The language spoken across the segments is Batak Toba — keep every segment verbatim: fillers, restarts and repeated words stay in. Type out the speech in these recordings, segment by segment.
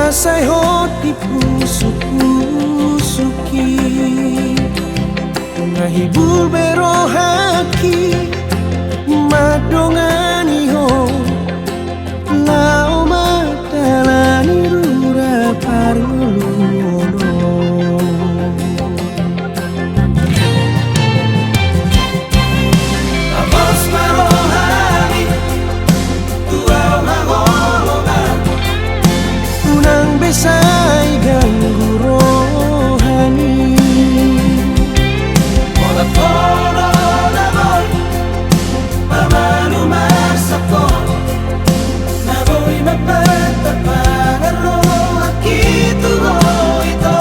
Sai hot di pusuk-pusuk i, nga hibul be rohangki mandongani ho, laho mandalani rura parngoluon on. Pos ma rohami tu ahu hangoluan, unang be sai ganggu rohami. Pola-pola na boi pamanu marsapol, na boi mambahen pangan rohangki tu ho ito.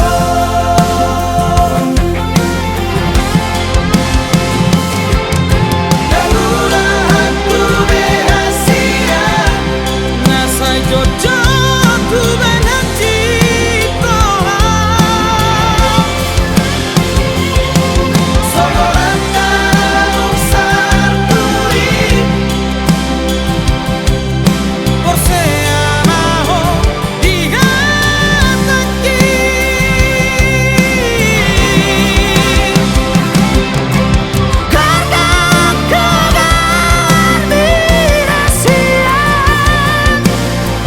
Ndang ulahan tu be hasian, na sai jotjot hubahen hansit roha. Songon angka bung sarturi, porsea ma ho di hatangki. Gordang gogar ni hasian,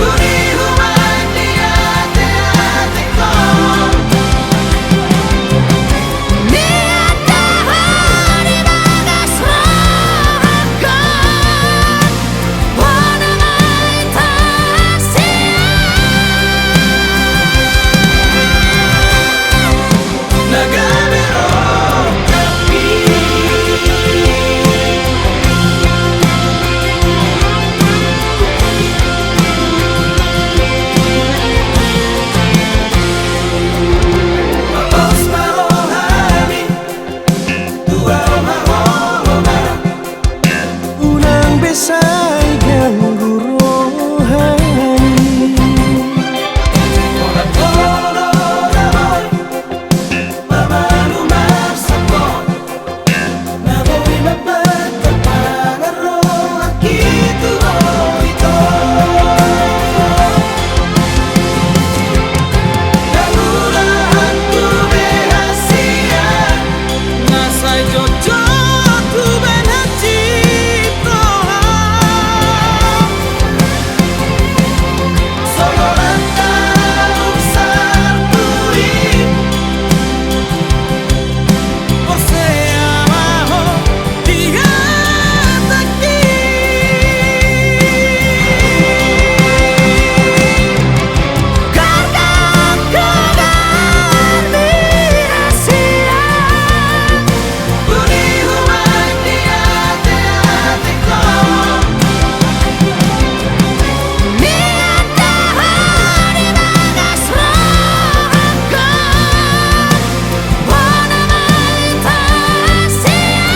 uli hubahen di ate-atengkon. Nian do ho di bagas rohangkon, bona ma hita hasian. Na gabe ro hami. Pos ma rohami tu ahu hangoluan, unang be sai ganggu rohami. Pola-pola na boi pamanu marsapol, na boi mambahen pangan rohangki tu ho ito. Ndang ulahan tu be hasian, na sai jotjot hubahen hansit roha. Songon angka bung sarturi, porsea ma ho di hatangki. Gordang gogar ni hasian, uli hubahen di ate-atengkon. Nian do ho di bagas rohangkon, bona ma hita hasian.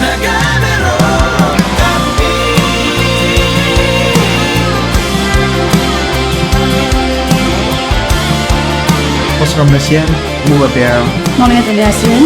Na gabe ro hami. Pos roham hasian, muba pe ahu. Mauliate do hasian.